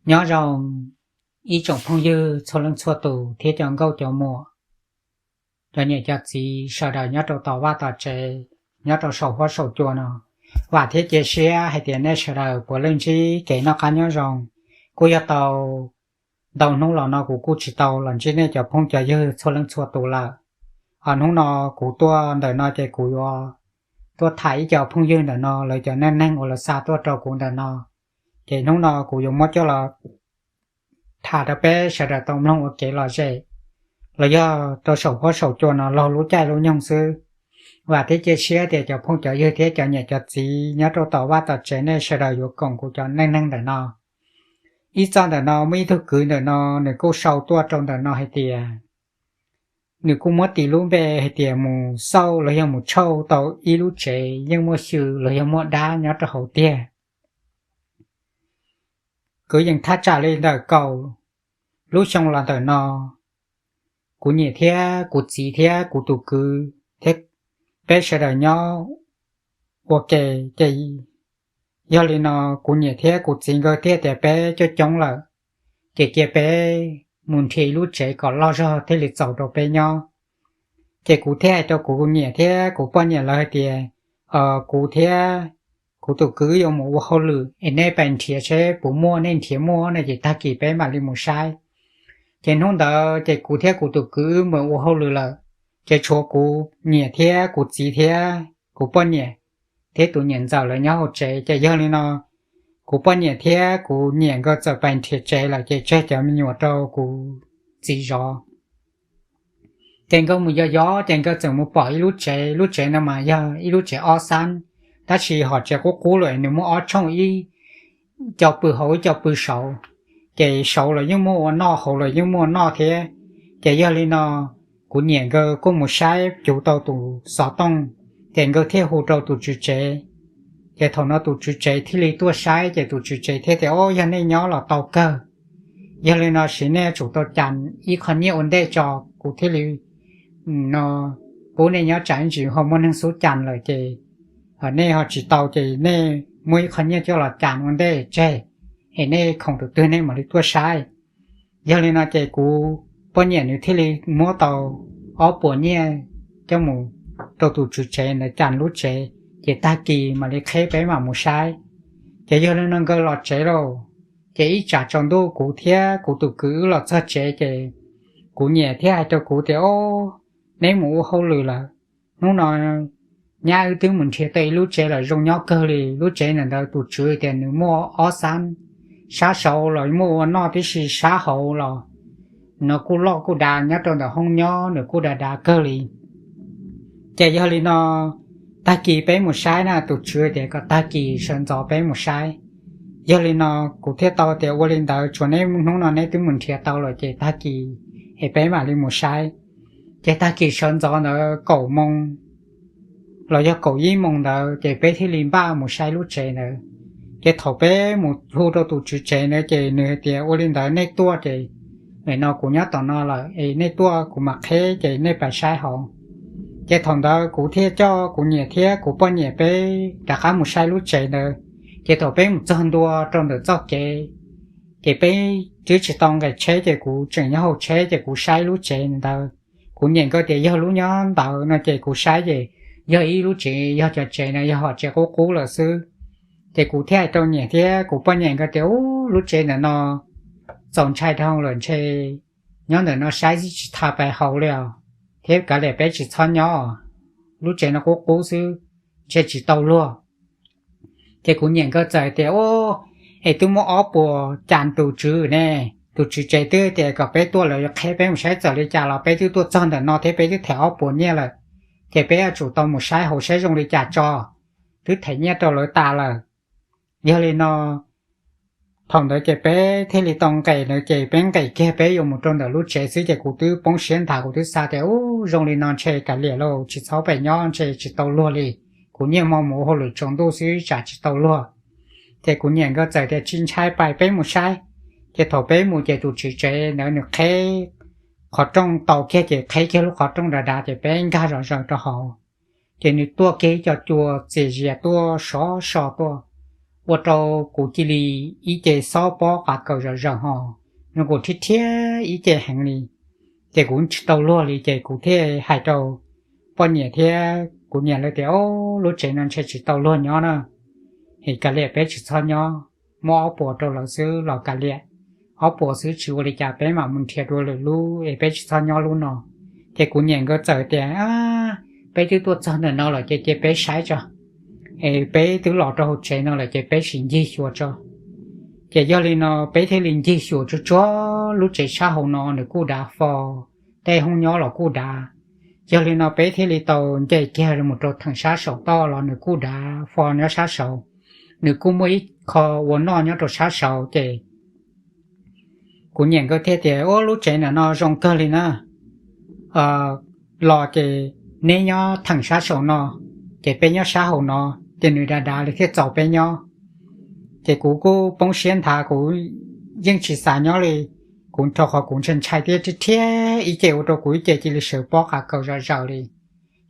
Nyob zoo ib tsoom phooj ywg txhua leej txhua tus thiab cov nkauj cov muam, cov niam cov txiv sawv daws nyob rau tom vaj tom tsev, nyob rau saum huab saum cua no. Vam thiab cia siab hais tias nej sawv daws puav leej ntsib kev noj qab nyob zoo. Kuj yog tau ntau hnub los no kuv kuj tsis tau los ntsib nej cov phooj cov ywg txhua leej txhua tus lawm. Ho hnub no kuv tuaj ntawm no ces kuv yuav tuaj tham ib co phooj ywg ntawm no lawv cov neej neeg uas lawv xa tuaj rau kuv ntawm no. Ces hnub no kuv yuav muab coj los tham rau peb sawv daws tau mloog ua kev lom zem los yog rau saum huab saum cua no laug lub caij lub nyoog xwb. Vam thiab cia siab tias cov phooj cov ywg thiab cov niam cov txiv nyob rau tom vaj tom tsev nej sawv daws yuav koom kuv cov neej neeg ntawm no. Ib txoj ntawm no muaj ib tug kwv ntawm no, nws kuj sau tuaj rau ntawm no hais tias nws kuj muab tis lub npe hais tias mus xauj los yog mus tshauj tau ib lub tsev yeej muaj xyw los yog muaj dab nyob rau hauv tiag. Kwv yees thaj tsam li ntawm kaum lub xyoo los ntawm no, kuv niam thiab kuv txiv thiab kuv tus kwv thiab peb sawv daws nyob ua ke. Ces yog li no kuv niam thiab kuv txiv nkawd thiaj tias peb coob coob lawm, ces cia peb mus nrhiav ib lub tsev kom loj zog thiaj li txaus rau peb nyob. Ces kuv thiaj hais rau kuv niam thiab kuv poj niam lawv hais tias kuv thiab kuv tus kwv yuav mus ua hauj lwm es nej pais nrhiav seb puas muaj, nej nrhiav muaj no ces tag kis peb mam li mus saib. Ces hnub ntawd ces kuv thiab kuv tus kwv wb mus ua hauj lwm lawm, ces tshuav kuv niam thiab kuv txiv thiab kuv poj niam thiab tus niam ntxawm lawv nyob hauv tsev. Ces yog li no kuv poj niam thiab kuv niam nkawd txawm pais nrhiav tsev lawm ces tseg cov me nyuam rau kuv txiv zov. Ces nkawd mus yos yos ces nkawd txawm mus pom ib lub tsev, lub tsev no mas yog ib lub tsev ob xab, tab sis hom tsev qub qub lawm nws muaj ob tshooj, ib co pw hauv ib co pw saud. Ces saud los yeej muaj ua noj, hauv los yeej muaj ua noj thiab. Ces yog li no kuv niam nkawd kuj mus saib cuv tau tus xov tooj, ces nkawd thiaj hu rau tus tswv tsev. Ces thaum no tus tswv tsev thiaj li tuaj saib ces tus tswv tsev thiaj tias o, yog nej nyob los tau kawg. Yog li no sis nej yuav tsum tau cas ib qho nyiaj ua ntej tso, kuv thiaj li no pub nej nyob tsam ntsis ho muaj neeg xub cas lawm ces nej ho tsis tau ces nej muab ib qho nyiaj coj los cas ua ntej tseg, es nej khoom tus twg nej mam li tuaj saib. Yog li no ces kuv poj niam nws thiaj li muab tau ob puas nyiaj coj mus rau tus tswv tsev ntawd cas lub tsev, ces tag kis mam li qheb peb mam mus saib. Ces yog li no nkawd los tsev lawm, ces ib tsam tsaus ntuj kuv thiab kuv tus kwv wb los txog tsev ces kuv niam thiaj hais rau kuv tias o, neb mus ua hauj lwm lawm, hnub no nyab wb twb mus nrhiav tau ib lub tsev lawm zoo nyob kawg li. Lub tsev ntawm ntawd tus tswv tias nws muaj ob xab, sab saud los muaj ua noj tib si, sab hauv los no kuj loj kuj dav, nyob rau ntawm hoob nyob nws kuj dav dav kawg li. Ces yog li no tag kis peb mus saib na, tus tswv tias kom tag kis sawv ntxov peb mus saib. Yog li no kuv thiaj tau tias ua li ntawd, tsuas neb hnub no neb twb mus nrhiav tau lawm ces tag kis es peb mam li mus saib. Ces tag kis sawv ntxov ntawd kaum moos los yog kaum ib moos ntawd ces peb thiaj li npaj mus saib lub tsev ntawd. Ces thaum peb mus hu rau tus tswv tsev ntawd ces nws hais tias ua li ntawd nej tuaj ces, no kuv nyob tom no lawm es nej tuaj kuv mam qheb ces nej pais saib hauv. Ces thaum ntawd kuv thiaj coj kuv niam thiab kuv poj niam peb rov qab mus saib lub tsev ntawd. Ces thaum peb mus txog ntua rau ntawm txoj kev, ces peb twb tsis tau nqes tsheb ces kuv tseem nyob hauv tsheb ces kuv saib lub tsev ntawd. Kuv niam nkawd tias yog lub nyob ntawd no ces kuv saib ces yog ib lub tsev, yog cov tsev no yog hom tsev qub qub lawm xwb. Ces kuv thiaj hais rau niam thiab kuv poj niam nkawd tias u, lub tsev ntawm no txaus ntshai dhau lawm ntshe nyob ntawm no saib xwb tsis tau pais hauv li os, thiab kav liam peb tsis txhob nyob, lub tsev no qub qub xwb, ntshe tsis tau luag. Ces kuv niam nkawd txawm hais tias u, es twb muab ob puas cas tus tswv ne, tus tswv tsev twb tias kom peb tuaj lawv yuav qheb peb mus saib, txawm li cas los peb twb tuaj txog ntawm no thiab peb twb them ob puas nyiaj lawm, ces peb yuav tsum tau mus saib hauv saib zoo li cas tso, twb them nyiaj rau lawv tas lawm. Yog li no thaum ntawd ces peb thiaj li tau nqes ntawd ces peb nqes kiag peb yuav mus rau ntawm lub tsev xwb ces kuv twb poob siab nthav, kuv twb xav tias u, zoo li no ntshe kav liam lauj, tsis txhob pem nyob ntshe tsis tau luag li, kuv niaj hmo mus ua hauj lwm tsaus ntuj xwb tsam tsis tau luag. Ces kuv niam nkawd txawm tias tsis ntshai, pais peb mus saib. Ces thaum peb mus ces tus tswv tsev ntawd nws qheb qhov rooj tau kiag ces qheb kiag lub qhov rooj dav dav ces peb nkag zom zaws rau hauv. Ces nws tuaj kiag ib co cua txias zias tuaj sov so tuaj, ua rau kuv cia li ib ce xob pob qav kaws zom zaws ho zoo nkaus thiab thiab ib ce heev li. Ces kuv tsis tau luag li ces kuv thiaj hais rau poj niam thiab kuv niam lawv tias, Ob, lub tsev no ntshe tsis tau luag nyob na, es kav liam peb tsis txhob nyob, muab ob puas rau lawv xwb los kav liam, ob puas xwb tsis ua li cas peb mam mus nrhiav dua lwm lub es peb tsis txhob nyob lub no. Ces kuv niam nkawd txawm tias, Peb twb tuaj txog ntawm no lawm ces cia peb saib tso, es peb twb los rau hauv tsev no lawm ces peb sim ncig xyuas tso. Ces yog li no peb thiaj li ncig xyuas tsuag tsuag lub tsev sab hauv no nws kuj dav fo, tej hoob nyob los kuj dav. Yog li no peb thiaj li tau nce kiag mus rau theem sab saum toj los nws kuj dav fo nyob sab saud, nws kuj muaj ib qho ua noj nyob rau sab saud ces kuv niam nkawd thiaj tias, Ub, lub tsev ntawm no zoo kawg li na, los ces neb nyob theem sab saum no, ces peb nyob sab hauv no, ces nws dav dav li thiaj txaus peb nyob. Ces kuv kuj poob siab nthav, kuv yeej tsis xav nyob li, kuv rau qhov kuv ntshai ntshai thiab thiab ib ce ua rau kuv ib ce cia li sawv pob qav kaws zom zaws li.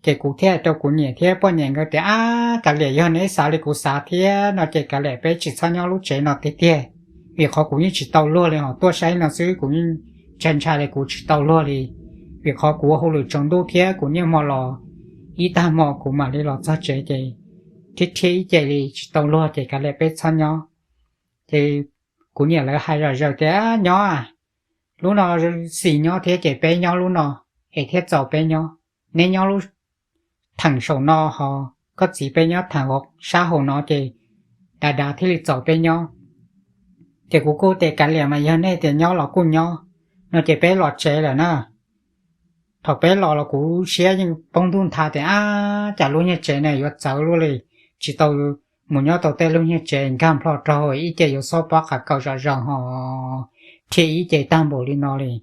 Ces kuv thiaj hais rau kuv niam thiab poj niam nkawd tias, Ab, kav liam yog neb xav li kuv xav thiab no ces kav liam peb tsis txhob nyob lub tsev no tiag tiag, vim qhov kuv yeej tsis tau luag li ho tuaj saib no xwb kuv yeej ntshai ntshai li kuv tsis tau luag li, vim qhov kuv ua hauj lwm tsaus ntuj thiab kuv niaj hmo los, ib tag hmo kuv mam li los txog tsev ces thiab thiab ib ce li tsis tau luag ces kav liam peb txhob nyob. Ces kuv niam lawv hais zom zaws tias, Nyob, lub no xis nyob thiab ces peb nyob lub no es thiaj txaus peb nyob. Neb nyob lub theem saum no ho koj txiv peb nyob theem sab hauv no ces dav dav thiaj li txaus peb nyob. Ces kuv kuj tias, Kav liam mas yog nej tias nyob los kuj nyob, no ces peb los tsev lawm na. Thaum peb los los kuv siab yeej poob ntuj nthav tias, Ab, cas lub nyuag tsev no yuav txawv luaj li, tsis tau mus nyob tau tej lub nyuag tsev nkag nplho rau ib ce yuav xob pob qav kaws zom zaws ho thiab ib ce tag npaum li no li.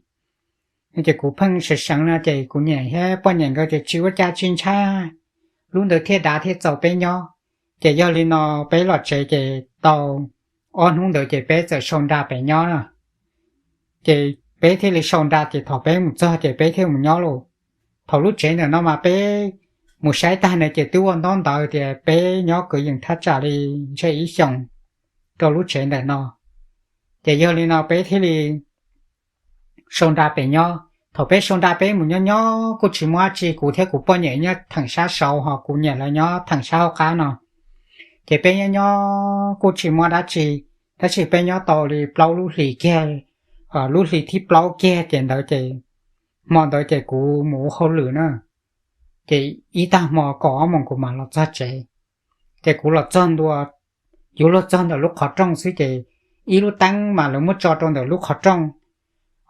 Ces kuv pheej seev seev no ces kuv niam thiab poj niam nkawd tias, Tsis ua cas, tsis ntshai, lub ntawd thiaj dav thiaj txaus peb nyob. Ces yog li no peb los tsev ces tau ob hnub ntawd ces peb txawm sau nra pem nyob na. Ces peb thiaj li sau nra ces thaum peb mus txog ces peb thiaj mus nyob lauj. Thaum lub tsev ntawm no mas peb mus saib tag na ces twb ua ntaub ntawv tias peb nyob kwv yees thaj tsam li ntshe ib xyoos rau lub tsev ntawm no. Ces yog li no peb thiaj li sau nra pem nyob. Thaum peb sau nra peb mus nyob nyob kuj tsis muaj dab tsi, kuv thiab kuv poj niam nyob theem sab saud ho kuv niam lawv nyob theem sab hauv qab no. Ces peb nyob nyob kuj tsis muaj dab tsi, tab sis peb nyob tau li plaub lub hlis kiag, lub hli thib plaub kiag ces ntawd ces hmo ntawd ces kuv mus ua hauj lwm na. Ces ib tag hmo kaum ob moos kuv mam los txog tsev. Ces kuv los txog ntua, yuav luag txog ntawm lub qhov rooj xwb ces ib lub teeb mas lawv muab tso rau ntawm lub qhov rooj.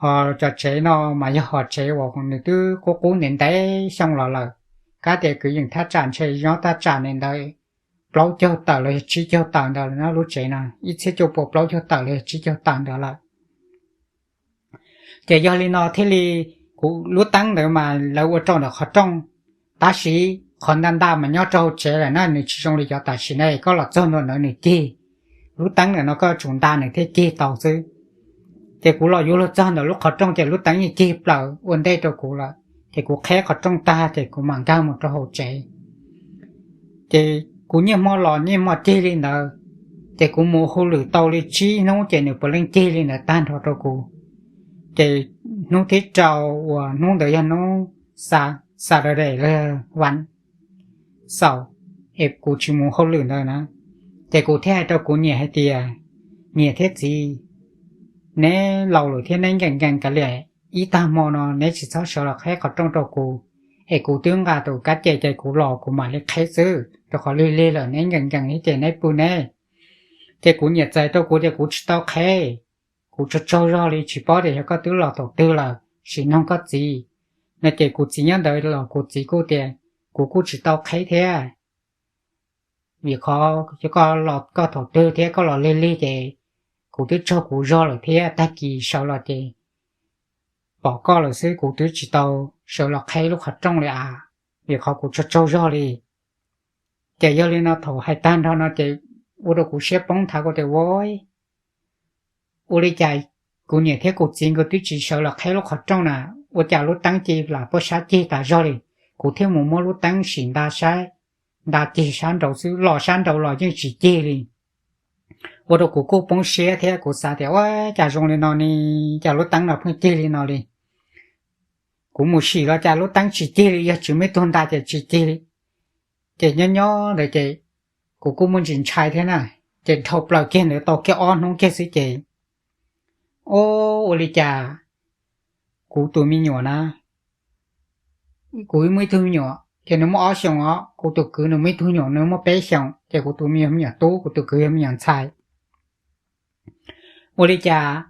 Ho cov tsev no mas yog hom tsev uas nws twb qub qub ntev ntev xyoo los lawm, kab tias kwv yees thaj tsam ntshe nyob thaj tsam ntawd plaub caug tawm los yog tsib caug tawm ntawd lawm na, lub tsev no ib txhiab cuaj pua plaub caug tawm los yog tsib caug tawm ntawd lawm. Ces yog li no thiaj li, kuv lub teeb ntawd mas lawv ua rau ntawm qhov rooj, tab sis qhov nta nta mas nyob rau hauv tsev lawm na, nws tsis zoo li cov tam sim no koj los txog ntua ntawd nws cig. Lub teeb ntawm no koj tsum nta nws thiaj cig tau xwb. Ces kuv los yuav luag txog ntawm lub qhov rooj ces lub teeb yeej cig plaws ua ntej rau kuv lawm, ces kuv qheb qhov rooj tag ces kuv mam nkag mus rau hauv tsev. Ces kuv niaj hmo los niaj hmo cig li ntawd, ces kuv mus hauj lwm tau li tsib hnub ces nws puav leej cig li ntawd tag nrho rau kuv. Ces hnub thib rau uas hnub ntawd yog hnub Saturday los yog vas xaum, es kuv tsis mus hauj lwm ntawd na, ces kuv thiaj hais rau kuv niam hais tias, Niam thiab txiv, neb laus lawm thiab neb nkees nkees kav liam, ib tag hmo no neb tsis txhob sawv los qheb qhov rooj rau kuv, es kuv twb nqa tus kab ce ces kuv los kuv mam li qheb xwb, rau qhov lig lig lawm neb nkees nkees thiab ces neb pw neb. Ces kuv niam txais rau kuv tias kuv tsis tau qheb, kuv tsaug tsaug zog li tsis paub tias yog koj twb los thaum twg lawm, sim noog koj txiv. No ces kuv txiv nyob ntawd los kuv txiv kuj tias kuv kuj tsis tau qheb thiab, vim qhov yog koj los koj thaum twg thiab koj los lig lig ces kuv twb tsaug kuv zog lawm thiab, tag kis sawv los ces pom koj lawm xwb, kuv twb tsis tau sawv los qheb lub qhov rooj li as, vim qhov kuv tsaug tsaug zog li. Ces yog li no thaum hais tag nrho no ces ua rau kuv siab poob nthav, kuv tias ua, ua li cas kuv niam thiab kuv txiv nkawd twb tsis sawv los qheb lub qhov rooj na, ua cas lub teeb ci lam puab sab cig tas zog li. Kuv thiaj mus muab lub teeb sim nta saib, nta cig sab nraud xwb, los sab nraud los yeej tsis cig li. ua rau kuv kuj poob siab thiab kuv xav tias ua cas zoo li no ne, cas lub teeb no pheej cig li no li. Kuv mus sim los cas lub teeb tsis cig li, yog tsis muaj ib tug nta ces tsis cig li. Ces nyob nyob ntawd ces kuv kuj muaj ntsis ntshai thiab na, ces dhau plaws kiag ntawd tau kiag ob hnub kiag xwb ces, o, ua li cas kuv tus me nyuam na, kuv muaj ib tug me nyuam ces nws muaj ob xyoos os, kuv tus kwv nws muaj ib tug me nyuam nws muaj peb xyoos, ces kuv tus me nyuam tub, kuv tus kwv yog me nyuam ntxhais. Ua li cas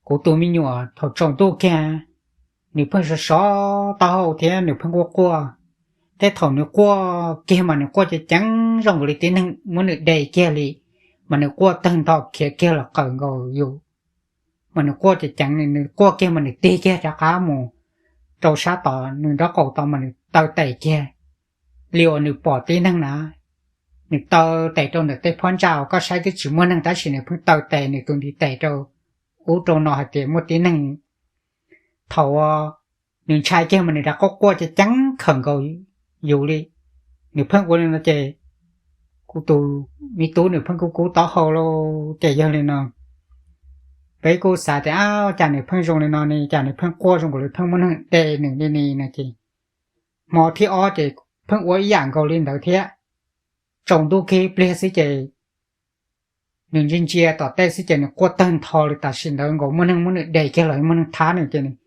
kuv tus me nyuam thaum tsaus ntuj kiag, nws pheej sov sov taub hau thiab nws pheej quaj quaj. Tej thaum nws quaj kiag mas nws quaj ceev ceev zoo nkaus li tib neeg muab nws de kiag li, mas nws quaj tawg ntho khiav kiag los qawm nkaus yus, mas nws quaj ceev ceev, nws quaj kiag mas nws tig kiag rov qab mus rau sab tod, nws nraub qaum tod mas nws taw tes kiag li uas nws pom tib neeg na. Nws taw tes rau ntawm tej phab ntsa uas koj saib twb tsis muaj neeg tab sis nws pheej taw tes, nws tus ntiv tes rau ub rau no hais tias muaj tib neeg. Thaum nws ntshai kiag mas nws rov quaj quaj ceev ceev khawm nkaus yus li. Nws pheej ua li no ces kuv tus me tub nws pheej kub kub taub hau lauj. Ces yog li no peb kuj xav tias, ab, cas nws pheej zoo li no ne, cas nws pheej quaj zoo nkaus li pheej muaj neeg de nws li ne no ces hmo thib ob ces pheej ua ib yam nkaus li ntawd thiab. Tsaus ntuj kiag ib pliag xwb ces nws ntsia ntsia tom tej xwb ces nws quaj tawg ntho li tam sim ntawd nkaus muaj neeg muab nws de kiag los muaj neeg thab nws ces nws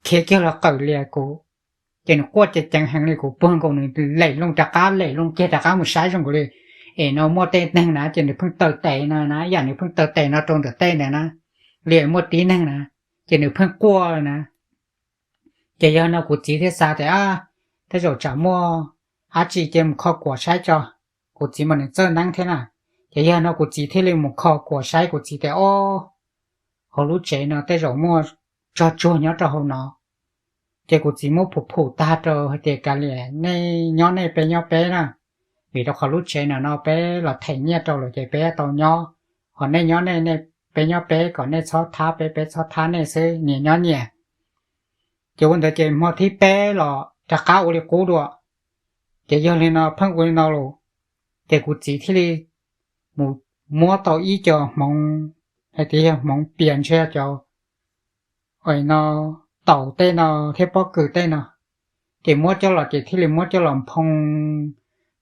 khiav kiag los qawm lias kuv. Ces nws quaj ceev ceev heev li, kuv puag nkaus nws lem loo rov qab, lem loo kiag rov qab mus saib zoo nkaus li es no muaj tej neeg na, ces nws pheej taw tes no na, yam nws pheej taw tes no rau ntawm tej ntawd na, li muaj tib neeg na, ces nws pheej quaj na. Ces yog no kuv txiv thiaj xav tias, ab, tej zaum tsam muaj dab tsi ces mus kho kuam saib tso. Kuv txiv mas nws txawj neeb thiab na. Ces yog no kuv txiv thiaj li mus kho kuam saib, kuv txiv tias, o, hauv lub tsev no tej zaum muaj tsog tsuag nyob rau hauv no. Ces kuv txiv muab phum phum tag rau hais tias, kav liam, nej nyob nej peb nyob peb na, vim rau qhov lub tsev no no peb los them nyiaj rau lawm ces peb tau nyob, ho nej nyob nej, peb nyob peb, kom nej txhob thab peb, peb txhob thab nej xwb, nyias nyob nyias. Ces ua ntawd ces hmo thib peb los rov qab ua li qub dua. Ces yog li no pheej ua li no los, ces kuv txiv thiaj li mus muab tau ib co hmoov, hais tias yog hmoov pias ntshe cov no, taum tej no thiab pob kws tej no, ces muab coj los ces thiaj li muab coj los nphoo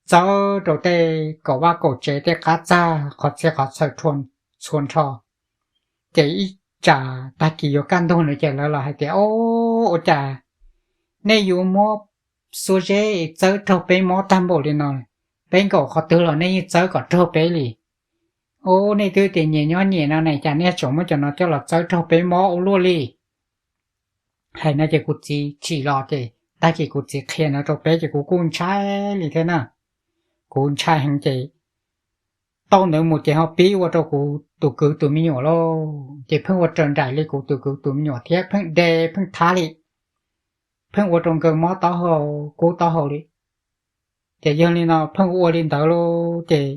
txawb rau tej kaum vaj kaum tsev tej qab txag qhov txhia qhov txhawm txhua nrho. Ces ib tsam tag kis yuav kaj ntug no ces lawv los hais tias, o, ua cas nej yuav muab xuab zeb txawb raug peb mob tag npaum li no, peb nkaum qhov twg los nej yeej txawb kom raug peb li. O, nej twb tias nyias nyob nyias no ne, cas nej tseem muab cov no coj los txawb raug peb mob ua luaj li. Hais no ces kuv txiv tsim los ces tag kis kuv txiv qhia no rau peb ces kuv kuj ntshai li thiab na. Kuv ntshai heev ces tau ntawd mus ces ho pib ua rau kuv tus kwv tus me nyuam lauj, ces pheej ua raws nraim li kuv tus kwv tus me nyuam thiab pheej de pheej thab li, pheej ua rau nkawd mob taub hau kub taub hau li. Ces yog li no pheej ua li ntawd lauj ces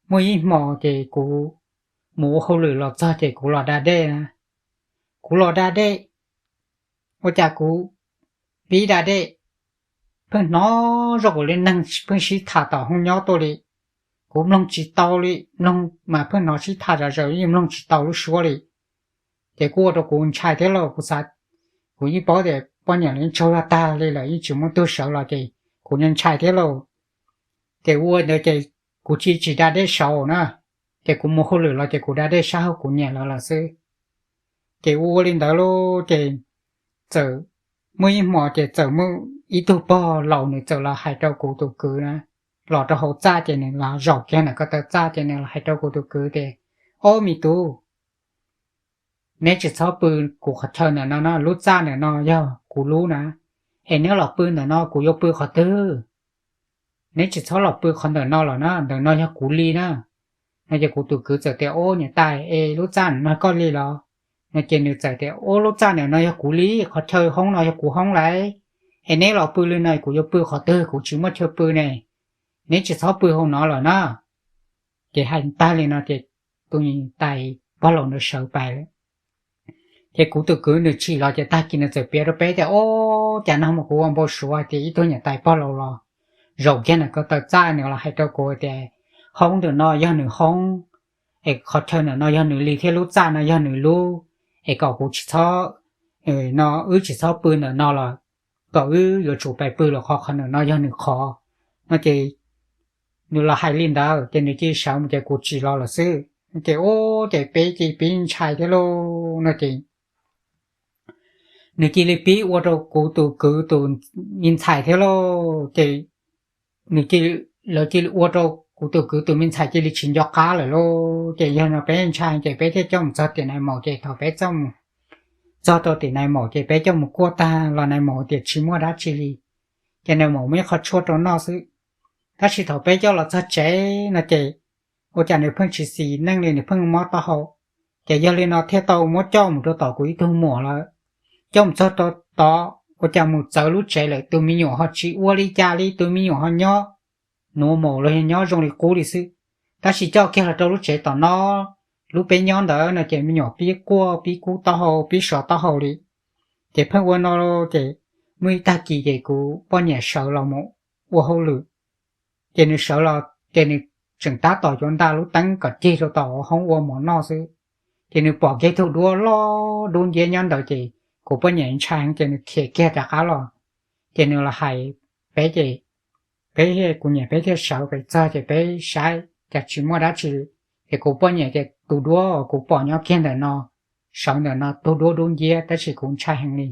muaj ib hmo ces kuv mus ua hauj lwm los txog ces kuv los da dej na. Kuv los da dej, ua cas kuv pib da dej, pheej hnov zoo nkaus li neeg pheej sib tham tom hoob nyob tuaj li. Kuv mloog tsis tau li, mloog mas pheej hnov sib tham zom zaws yeej mloog tsis tau lub suab li. Ces kuj ua rau kuv ntshai thiab lauj, kuv xav, kuv yeej paub tias poj niam los yeej tsaug zog tag li lawm yeej tsis muaj tug sawv los ces kuv ntshai thiab lauj. Ces ua ntawd ces kuv tsis tsis da dej saud na, ces kuv mus hauj lwm los ces kuv da dej sab hauv kuv niam lawv lawm xwb. Ces ua ua li ntawd lauj ces txawm muaj ib hmo ces txawm muaj ib tug pog laus nws txawm los hais rau kuv tus kwv na, los rau hauv txaj ces nws los zaum kiag ntawm ko taw txaj ces nws los hais rau kuv tus kwv tias, ob, me tub, neb tsis txhob pw kuv qhov chaw ntawm no na, lub txaj ntawm no yog kuv lub na, es neb los pw ntawm no kuv yuav pw qhov twg? Neb tsis txhob los pw qhov ntawm no lawm na, ntawm no yog kuv li na. No ces kuv tus kwv txawm tias, ob, niam tais, es lub txaj ntawm no koj li los? No ces nws txawm tias, ob, lub txaj ntawm no yog kuv li, qhov chaw hoob no yog kuv hoob lauj, es neb los pw li no kuv yuav pw qhov twg, kuv tsis muaj chaw pw ne, neb tsis txhob pw hauv no lawm na. Ces hais tag li no ces tus niam tais pog laus ntawd sawv pais lawm. Ces kuv tus kwv nws tsim los ces tag kis nws txawm piav rau peb tias, ob, cas no mas kuv ua npau suav hais tias ib tug niam tais pog laus los zaum kiag ntawm ko taw txaj nws los hais rau kuv tias, hoob ntawm no yog nws hoob, es qhov chaw ntawm no yog nws li thiab lub txaj no yog nws lub, es kom kuv tsis txhob, no wb tsis txhob pw ntawm no los kom wb yuav tsum pais pw lawm qhov qhov ntawm no yog nws qhov. No ces nws los hais li ntawd ces nws cia li sawv mus ces kuv tsim los lawm xwb. Ces ub ces peb cia li pib ntshai thiab lauj. No ces nws cia li pib ua rau kuv tus kwv tus me ntxhais thiab lauj. Ces nws, lawv cia li ua rau kuv tus kwv tus me ntxhais cia li tsis nco qab lawm lauj. Ces yog no peb ntshai ces peb thiaj coj mus txog tim nais maum ces thaum peb txog rau tim nais maum ces peb coj mus kuaj tag los nais maum tias tsis muaj dab tsi li, ces nais maum muaj ib qho tshuaj rau noj xwb. Tab sis thaum peb coj los txog tsev no ces ua cas nws pheej tsis xis neej li, nws pheej mob taub hau. Ces yog li no thiaj tau muab coj mus rau tom kuv ib tug muam lawm. Coj mus txog rau tod ua cas mus txawv lub tsev lawm, tus me nyuam ho tsis ua li cas li, tus me nyuam ho nyob nuav mus los yog nyob zoo li qub li xwb. Tab sis coj kiag los rau lub tsev tom no, lub peb nyob ntawd no ces me nyuam pib quaj pib kub taub hau pib sov taub hau li. Ces pheej ua no ces muaj ib tag kis ces kuv poj niam sawv los mus ua hauj lwm. Ces nws sawv los ces nws tseem tab tom yuav nta lub teeb kom cig rau tom hoob ua mov noj xwb, ces nws pom kiag tug duab loj dub nciab nyob ntawd ces kuv poj niam ntshai heev ces nws khiav kiag rov qab los. Ces nws los hais peb ces peb, kuv niam peb thiaj sawv pem txog ces peb saib cas tsis muaj dab tsi. Ces kuv poj niam tias tus duab uas kuv pom nyob kiag ntawm no, sawv ntawm no tus duab dub nciab tab sis kuv ntshai heev li.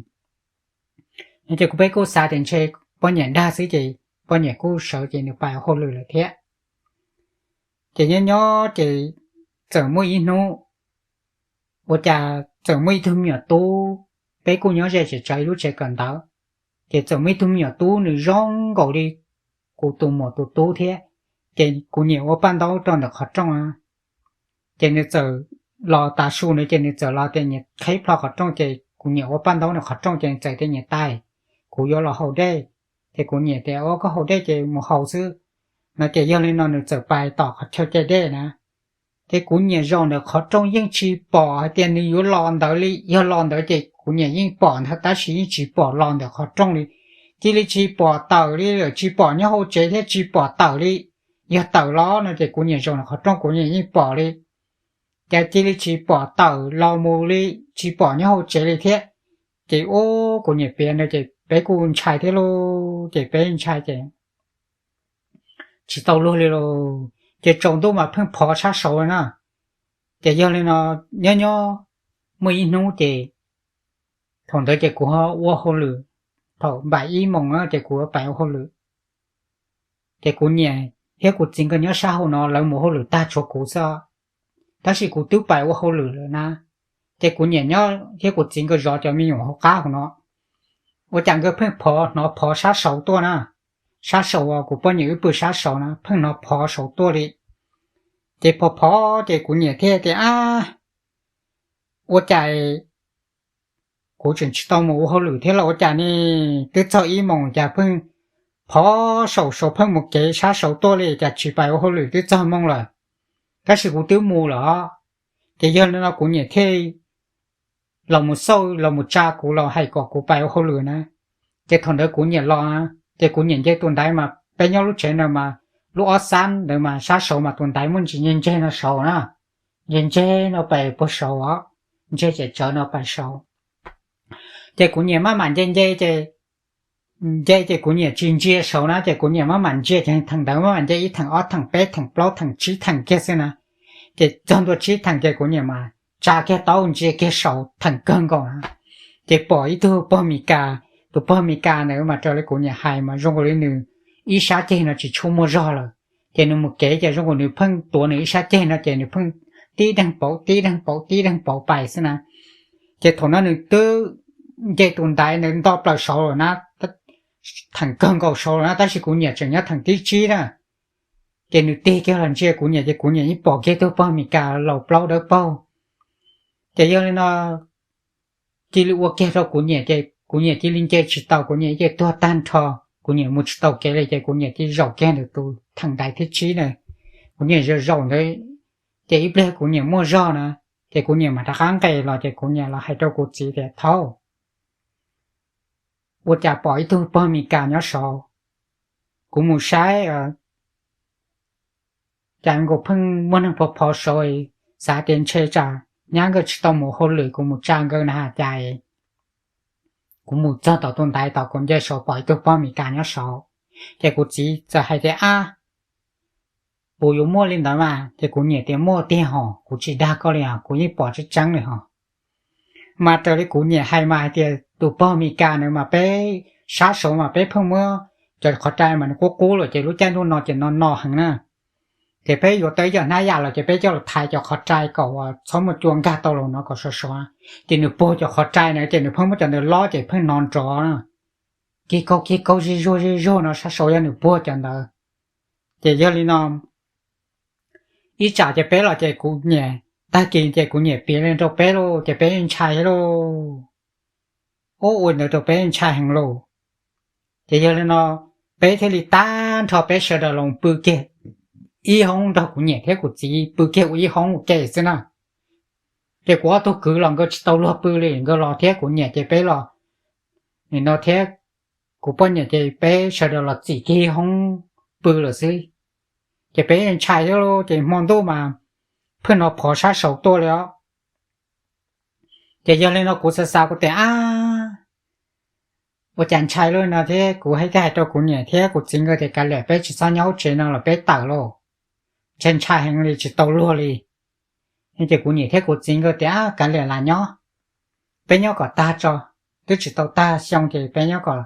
Ces kuv peb kuj xav tias ntshe poj niam dag xwb ces poj niam kuj sawv ces nws pais ua hauj lwm lawm thiab. Ces nyob nyob ces txawm muaj ib hnub ua cas txawm muaj ib tug me nyuam tub, peb kuj nyob ze tsev tsawv ib lub tsev kawm ntawv, ces txawm muaj ib tug me nyuam tub nws zoo nkaus li kuv tus muam tus tub thiab. Ces kuv niam ua paj ntaub rau ntawm qhov rooj na, ces nws txawm los tas su na ces nws txawm los tias nyias qhib plho qhov rooj ces kuv niam ua paj ntaub ntawm qhov rooj ces nws txawm tias nyias tais, kuv yuav los haus dej. Ces kuv niam tias ua koj haus dej ces mus haus xwb no ces yog li no nws txawm pais tom qhov chaw cai dej na. Ces kuv niam zaum ntawm qhov rooj yeej tsis pom hais tias nws yuav los ntawd li, yog los ntawd ces kuv niam yeej pom ntag tab sis yeej tsis pom los ntawm qhov rooj li. Cia li tsis pom tawm li lawm, tsis pom nyob hauv tsev thiab tsis pom tawm li. Yog tawm los no ces kuv niam zaum ntawm qhov rooj kuv niam yeej pom li, ces cia li tsis pom tawm los mus li, tsis pom nyob hauv tsev li thiab. Ces ub kuv niam piav no ces peb kuj ntshai thiab lauj, ces peb ntshai ces tsis tau luag li lauj. Ces tsaus ntuj mas pheej phov sab saud na. Ces yog li no nyob nyob muaj ib hnub ces thaum ntawd ces kuv ho ua hauj lwm, thaum npaum ib moos na ces kuv pais ua hauj lwm. Ces kuv niam thiab kuv txiv nkawd nyob sab hauv no lawv mus hauj lwm tag tshuav kuv xwb, tab sis kuv twb pais ua hauj lwm lawm na. Ces kuv niam nyob thiab kuv txiv nkawd zov cov me nyuam hauv qab hauv no, ua cas nkawd pheej phov, hnov phov sab saud tuaj na. Sab saud uas kuv poj niam wb pw sab saud na pheej hnov phov saud tuaj li. Ces phov phov ces kuv niam thiaj tias ab, ua cas kuv tseem tsis tau mus ua hauj lwm thiab los ua cas ne, twb txog ib moos cas pheej phov saum saud pheej mus kev sab saud tuaj li, cas tsis pais ua hauj lwm twb txog moos lawm, tab sis kuv twb mus lawm. Ces yog li no kuv niam thiaj los mus xauj los mus tsa kuv los hais kom kuv pais ua hauj lwm na. Ces thaum ntawd kuv niam los, ces kuv niam nce tus ntaiv mas peb nyob lub tsev no mas lub ob xab ntawd mas sab saud mas tus ntaiv muaj ntsis ntseg ntseg no saud na, ntseg ntseg no pem puag saud os, ntseg tsem tsawv no pem saud. Ces kuv niam maj mam nce nce ces, nce ces kuv niam tsis ntsia saud na ces kuv niam maj mam ntsia ces theem ntawd maj mam nce ib theem ob theem peb theem plaub theem tsib theem kiag xwb na. Ces txog ntua tsib theem ces kuv niam mas tsa kiag taub ntsia kiag saud theem kawg nkaus na, ces pom ib tug pog Mes Kas. Tus pog Mes Kas ntawd mas raws li kuv niam hais mas zoo nkaus li nws ib sab ceg no tsis tshua muaj zog lawm. Ces nws mus kev ces zoo nkaus nws pheej tuav nws ib sab ceg no ces nws pheej tib deeg pauv tib deeg pauv tib deeg pauv pais xwb na. Ces thaum no nws twb nce tus ntaiv ntawd nto plaws saud lawm na, theem kawg nkaus saud lawm na, tab sis kuv niam tseem nyob theem thib tsib na. Ces nws tig kiag los ntsia kuv niam ces kuv niam yeej pom kiag tug pog Mes Kas laus plaub dawb paug. Ces yog li no cia li ua kiag rau kuv niam ces kuv niam cia li nce tsis tau, kuv niam cia li tuag tag nrho. Kuv niam mus tsis tau kev li ces kuv niam cia li zaum kiag ntawm tus theem ntaiv thib tsib na. Kuv niam zaum zaum ntawd ces ib pliag kuv niam muaj zog na, ces kuv niam mam rov qab nqes los ces kuv niam los hais rau kuv txiv tias thaub, ua cas pom ib tug pog Mes Kas nyob saud, kuv mus saib, cas nkawd pheej muaj neeg phov phov saud, xav tias ntshe tsam nyab nkawd tsis tau mus hauj lwm kuv mus tsa nkawd na has cas kuv mus txog tom tus ntaiv tom kuv nce saud pom ib tug pog Mes Kas nyob saud. Ces kuv txiv txawm hais tias, Ab, puas yuav muaj li ntawd mas? Ces kuv niam tias, Muaj tiag hos, kuv tsis dag koj li os, kuv yeej pom tseeb tseeb li hos. Mas raws li kuv niam hais mas hais tias tus pog Mes Kas ntawd mas peb sab saud mas peb pheej muab cov qhov rai mas nws qub qub lawm ces lub caij ntuj no ces no no heev na. Ces peb yuav tau ib co hnab yam los ces peb coj los thaiv cov qhov rai kom uas txhob muaj cua nkag tau los no kom sov sov. Ces nws puag cov qhov rai na ces nws pheej muab cov ntawd lob ces pheej hnov nrov na, kig kaug kig kaug zij zuag zij zuag no sab saud yog nws puag cov ntawd. Ces yog li no ib tsam ces peb los ces kuv niam, tag kis ces kuv niam piav li rau peb lauj ces peb ntshai lauj. Ub, ua ntawd rau peb ntshai heev lauj. Ces yog li no peb thiaj li tag nrho peb sawv daws los pw kiag ib hoob nrog kuv niam thiab kuv txiv pw kiag ua ib hoob ua ke xwb na. Ces kuv ob tug kwv los nkawd tsis tau luag pw li, nkawd los thiab kuv niam ces peb los, nim no thiab kuv poj niam ces peb sawv daws los txim kiag ib hoob pw lawm xwb. Ces peb ntshai thiab lauj, ces hmo ntuj mas pheej hnov phov sab saud tuaj li os. Ces yog li no kuv xav xav kuv tias, Ab, ua cas ntshai lauj no thiab kuv thiaj hais rau kuv niam thiab kuv txiv nkawd tias, Kav liam, peb tsis txhob nyob hauv tsev no lawm, peb tawm lauj. Ntshai ntshai heev li tsis tau luag li. Ces kuv niam thiab kuv txiv nkawd tias, Kav liam, lam nyob, peb nyob kom tag tso, twb tsis tau tag xyoo ces peb nyob kom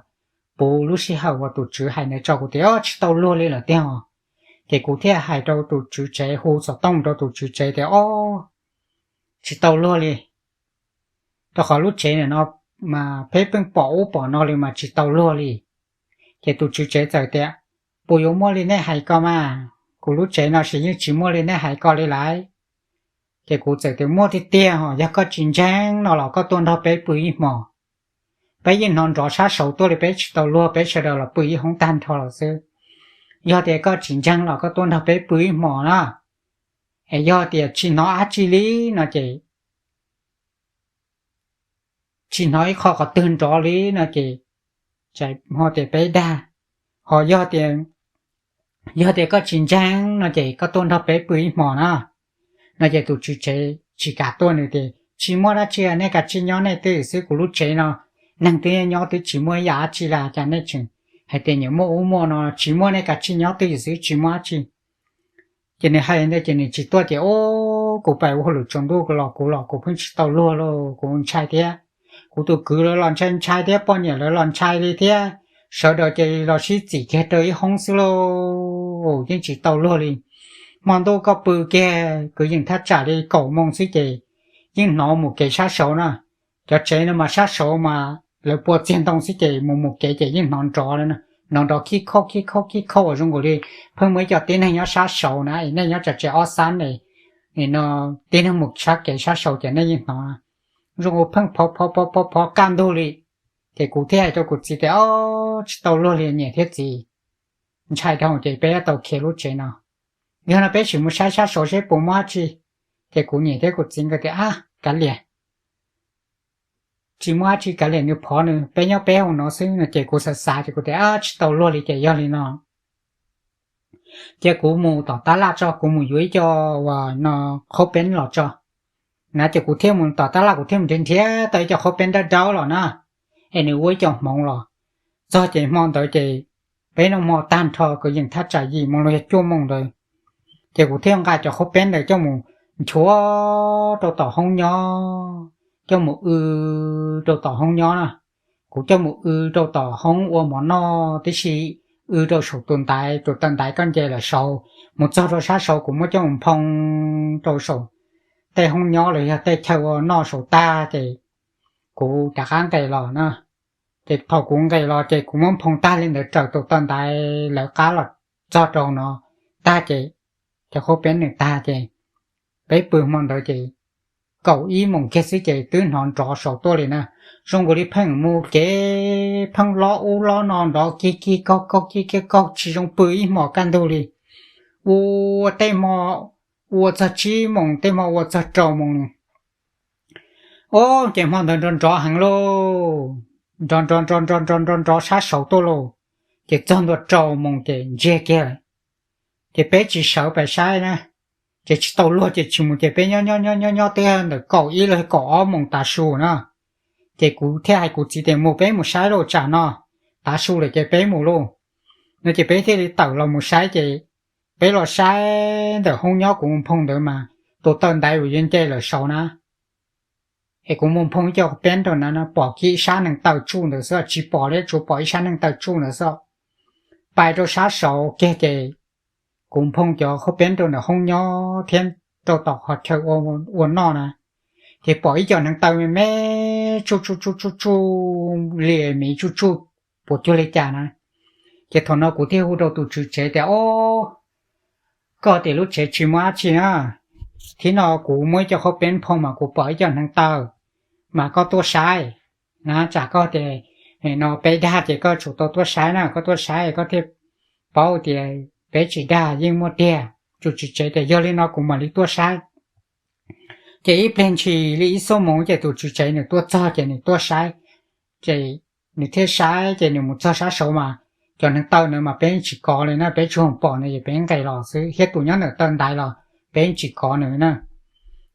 puv lub sij hawm uas tus tswv hais ntawd tso. Kuv tias, Ob, tsis tau luag li lawm tiag os. Ces kuv thiaj hais rau tus tswv tsev, hu xov tooj rau tus tswv tsev tias, Ob, tsis tau luag li. Rau qhov lub tsev no mas peb pheej pom ub pom no li mas tsis tau luag li. Ces tus tswv tsev txawm tias, Puas yuav muaj li nej hais ko mas? Kuv lub tsev no ces yeej tsis muaj li nej hais ko li lawm. Ces kuv txawm tias, Muaj tiag tiag hos, yog koj tsis ntseeg no los koj tuaj nrog peb pw ib hmos. Peb yeej hnov nrov sab saud tuaj li, peb tsis tau luag, peb sawv daws los pw ib hoob tag nrho lawm xwb. Yog tias koj tsis ntseeg los koj tuaj nrog peb pw ib hmos na. Es yog tias tsis hnov dab tsi li no ces tsis hnov ib qho qhov twg nrov li no ces, ces hmo tias peb dag. Ho yog tias, yog tias koj tsis ntseeg no ces koj tuaj nrog peb pw ib hmos na. No ces tus tswv tsev tsis kam tuaj, nws tias, Tsis muaj dab tsi, nej kav tsij nyob nej twj ywm xwb, kuv lub tsev no neeg twb nyob twb tsis muaj ib yam dab tsi li, cas nej tseem hais tias nyiam muaj ub muaj no? Tsis muaj, nej kav tsij nyob twj ywm xwb, tsis muaj dab tsi. Ces nws hais ntawd ces nws tsis tuaj ces, Ub, kuv pais ua hauj lwm tsaus ntuj los kuv los kuv pheej tsis tau luag lauj, kuv ntshai thiab. Kuv tus kwv lawv los ntshai ntshai thiab, poj niam lawv los ntshai li thiab. Sawv daws ces los sib txim kiag rau ib hoob xwb lauj, yeej tsis tau luag li. Hmo ntuj koj pw kiag kwv yees thaj tsam li kaum moos xwb ces yeej hnov mus kev sab saud na. Cov tsev no mas sab saud mas lawv pua txiag ntoo xwb ces mus mus kev ces yeej hnov nrov, hnov nrov khib khauj khib khauj khib khauj uas zoo nkaus li pheej muaj ib co tib neeg nyob sab saud na, es nej nyob tsam tsev ob xab ne, no tib neeg mus sab kev sab saud ces nej yeej hnov. Zoo nkaus pheej phov phov phov phov kaj ntug li. Ces kuv thiaj hais rau kuv txiv tias, Ob, tsis tau luag li niam thiab txiv, ntshai dhau ces peb yuav tau khiav lub tsev no. Yog no peb sim mus saib sab saud seb puas muaj dab tsi. Ces kuv niam thiab kuv txiv nkawd tias, Ab, kav liam, tsis muaj dab tsi, kav liam nws phov nws, peb nyob peb hauv no xwb no. Ces kuv xav xav ces kuv tias, Ab, tsis tau luag li ces yog li no ces kuv mus tom tab laj tso, kuv mus yuav ib co uas no qhaub peeb los tso na. Ces kuv thiaj mus tom tab laj, kuv thiaj mus nrhiav nrhiav tau ib co qhaub peeb dawb dawb los na, es nws ua ib co hmoov los. Txog ces hmo ntawd ces peb noj hmo tag nrho kwv yees thaj tsam yim moos los yog cuaj moos ntawd, ces kuv thiaj nqa cov qhaub peeb ntawd coj mus nchuav rau tom hoob nyob, coj mus w rau tom hoob nyob na. Kuv coj mus w rau tom hoob ua mov noj tib si, w rau saum tus ntaiv, tus taw ntaiv koj nce lawm saud, mus txog rau sab saud kuv muab coj mus nphoo rau saum tej hoob nyob los yog tej chaw ua noj saud tag ces kuv rov qab nqes los na. Ces thaum kuv nqes los ces kuv muab nphoo tag li ntawd raws tus taw ntaiv lawv qab los txog rau no tag ces cov qhaub peeb nws tag ces peb pw hmo ntawd ces kaum ib moos kiag xwb ces twb hnov nrov saud tuaj li na. Zoo nkaus li pheej mus kev pheej lob ub lob no nrov kig kig kaug kaug kig kig kaug tsis zoo pw ib hmos kaj ntug li. Ua tej hmo ua txog tsib moos, tej hmo ua txog rau moos. Ob, ces hmo ntawd nrov nrov heev lauj, nrov nrov nrov nrov nrov nrov nrov sab saud tuaj lauj. Ces txog ntua rau moos ces ntsiag kiag lawm. Ces peb tsis sawv pais saib na, ces tsis tau luag ces tsis mus ces peb nyob nyob nyob nyob nyob twb ntawm kaum ib los kaum ob moos tav su na. Ces kuv thiaj hais kuv txiv tias mus peb mus saib lauj tsam no tav su lawm ces peb mus lauj no ces peb thiaj li tawm los mus saib ces peb los saib ntawm hoob nyob kuv Mus Phoo ntawd mas tus taw ntaiv uas yuav nce lawm saud na. Es kuv Mus Phoo coj peb rau na pom kiag ib sab neeg taw tsuj ntawd xwb tsis pom li tsuas pom ib sab neeg taw tsuj ntawd xwb. Pais rau sab saud kiag ces kuv Phoo cov qhov peb rau ntawm hoob nyob thiab rau tom qhov chaw ua noj na, ces pom ib co neeg taw me me tsuj tsuj tsuj tsuj tsuj li miv tsuj tsuj puas cuag li cas na. Ces thaum no kuv thiaj hu rau tus tswv tsev tias o, koj tias lub tsev tsis muaj dab tsi na, thib no kuv muaj ib co qhov peb phoo mas kuv pom ib co neeg taw, mas koj tuaj saib na, tsam koj tias no peb dag ces koj tsum tau tuaj saib na, koj tuaj saib koj thiaj paub tias peb tsis dag yeej muaj tiag. Tus tswv tsev tias yog li no kuv mam li tuaj saib. Ces ib pliag ntshis li ib xuab moos ces tus tswv tsev nws tuaj txog ces nws tuaj saib, ces nws thiaj saib ces nws mus txog sab saud mas cov neeg taw ntawd mas peb tsis kov li na, peb tsuas pom nws ces peb nqes los xwb thiab tus nyob ntawm taw ntaiv los peb tsis kov nws na.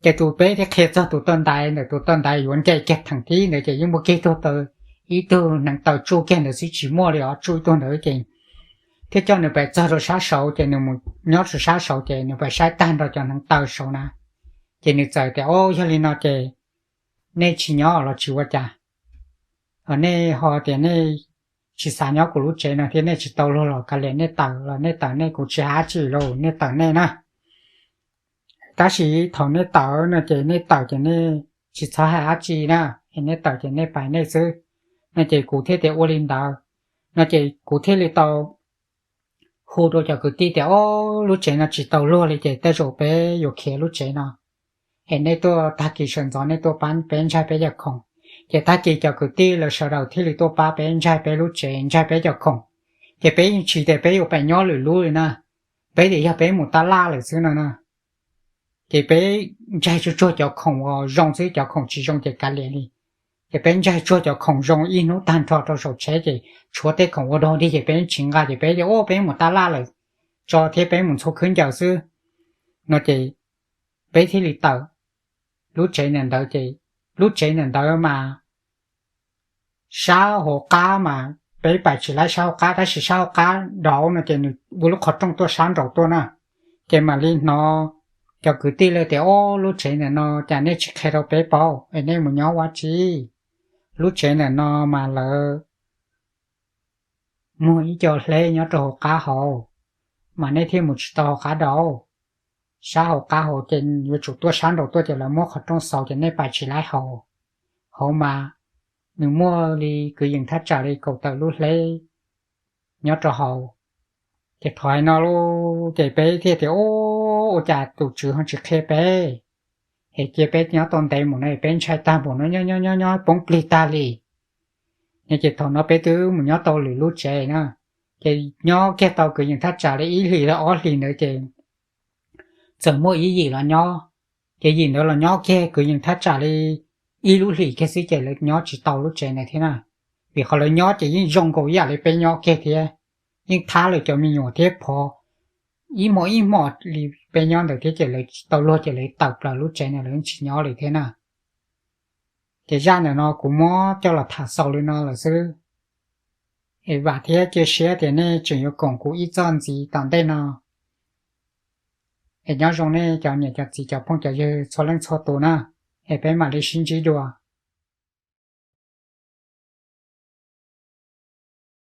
Ces tus peb thiaj qhia txog tus taw ntaiv ntawm tus taw ntaiv yuav nce kiag theem thib ntawd ces yeej muaj kiag tug taw, ib tug neeg taw tsuj kiag ntawd xwb tsis muaj li os tsuj ib tug ntawd ces thiaj coj nws pais txog rau sab saud ces nws mus nyob rau sab saud ces nws pais saib tag nrho cov neeg taw saud na. Ces nws txawm tias o, yog li no ces nej tsis nyob los tsis ua cas, nej ho tias nej tsis xav nyob kuv lub tsev no thiab nej tsis tau luag los kav liam nej tawm los nej tawm nej, kuv tsis hais dab tsi los nej tawm nej na. Tab sis thaum nej tawm no ces nej tawm ces nej tsis txhob hais dab tsi na, es nej tawm ces nej pais nej xwb no ces kuv thiaj tias ua li ntawd no ces kuv thiaj li tau hu rau cov kwv tij tias o, lub tsev no tsis tau luag li ces tej zaum peb yuav khiav lub tsev no, es nej tuaj tag kis sawv ntxov nej tuaj pab peb ntsaig peb cov khoom. Ces tag kis cov kwv tij lawv sawv daws thiaj li tuaj pab peb ntsaig peb lub tsev ntsaig peb cov khoom. Ces peb yeej tsis tias peb yuav pais nyob lwm lub li na, peb tias yog peb mus tab laj lawm xwb no na. Ces peb ntsaig tsuag tsuag cov khoom uas zoo xwb, cov khoom tsis zoo ces kav liam li. Ces peb ntsaig tsuag cov khoom zoo ib hnub tag nrho rau saum tsheb ces tshuav tej khoom ua dog dig ces peb tsis nqa ces peb tias o peb mus tab laj lawm tso thiab peb mus ntxhua khwb ncaws xwb no ces peb thiaj li tawm lub tsev ntawm ntawd ces lub tsev ntawm ntawd mas sab hauv qab mas peb pais tsis laib sab hauv qab tab sis sab hauv qab dov no ces nws ua lub qhov rooj tuaj sab nraud tuaj na. Ces mam li hnov cov kwv tij lawv tias o, lub tsev ntawm no cas nej tsis qhia rau peb paub es nej mus nyob ua tsi? Lub tsev ntawm no mas lawv muag ib co hleb nyob rau hauv qab hauv, mas nej thiaj mus tsis tau hauv qab dov. Sab hauv qab hauv ces yuav tsum tuaj sab nraud tuaj ces lawv muab qhov rooj xauv ces nej pais tsis laib hauv. Hauv mas nws muaj li kwv yees thaj tsam li kaum tawm lub hleb nyob rau hauv. Ces thaum hais no lauj ces peb thiaj tias o, ua cas tus tswv ho tsis qhia peb, es cia peb nyob tau ntev mus no peb ntshai tag npaum no nyob nyob nyob nyob poob plig tag li. Ces thaum no peb twb mus nyob tau lwm lub tsev na, ces nyob kiag tau kwv yees thaj tsam li ib hlis los ob hlis ntawd ces txawm muaj ib yim los nyob. Ces yim ntawd los nyob kiag kwv yees thaj tsam li ib lub hlis kiag xwb ces lawv nyob tsis tau lub tsev ntawd thiab na, vim qhov lawv nyob ces yeej zoo nkaus ib yam li peb nyob kiag thiab, yeej thab lawv cov me nyuam thiab phov ib hmos ib hmos li peb nyob ntawd thiab ces lawv tsis tau luag ces lawv tawm plaws lub tsev ntawd lawv tsis nyob li thiab na. Ces zaj ntawm no kuv muab coj los tham xaus li no lawm xwb. Es vam thiab cia siab tias nej tseem yuav koom kuv ib txoj ntxiv tom ntej no. Es nyob zoo nej cov niam cov txiv cov phooj cov ywg txhua leej txhua tus na, es peb mam li sib ntsib dua.